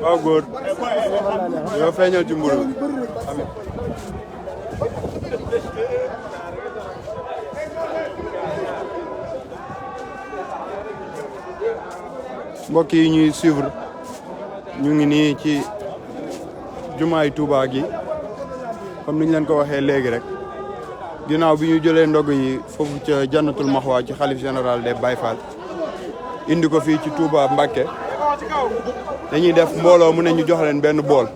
waaw góor yoo feeñal ci mburu mbokk yi ñuy suivre ñu ngi nii ci jumaay Touba gi comme niñ leen ko waxee léegi rek ginnaaw bi ñu jëlee ndog yi foofu ca Jannatul Maxwa ci xalif général des Baye Fall indi ko fii ci Touba Mbacké dañuy def mbooloo mu ne ñu jox leen benn bool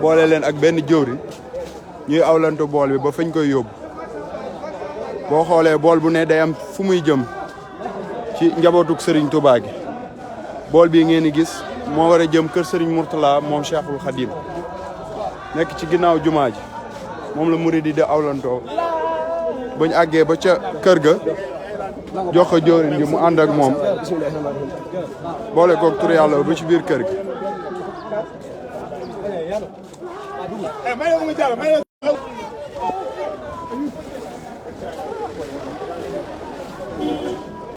boole leen ak benn jëwri ñuy awlantu bool bi ba fañ koy yóbbu boo xoolee bool bu ne day am fu muy jëm ci njabootuk Serigne Touba gi bool bii ngeen di gis moo war a jëm kër Serigne Mourtala moom Cheikhul Khadim nekk ci ginnaaw jumaa ji moom la murid yi di awlantoo bañ àggee ba ca kër ga jox ko jëwriñ ji mu ànd ak moom boole koog tur yàlla ba ci biir kër gi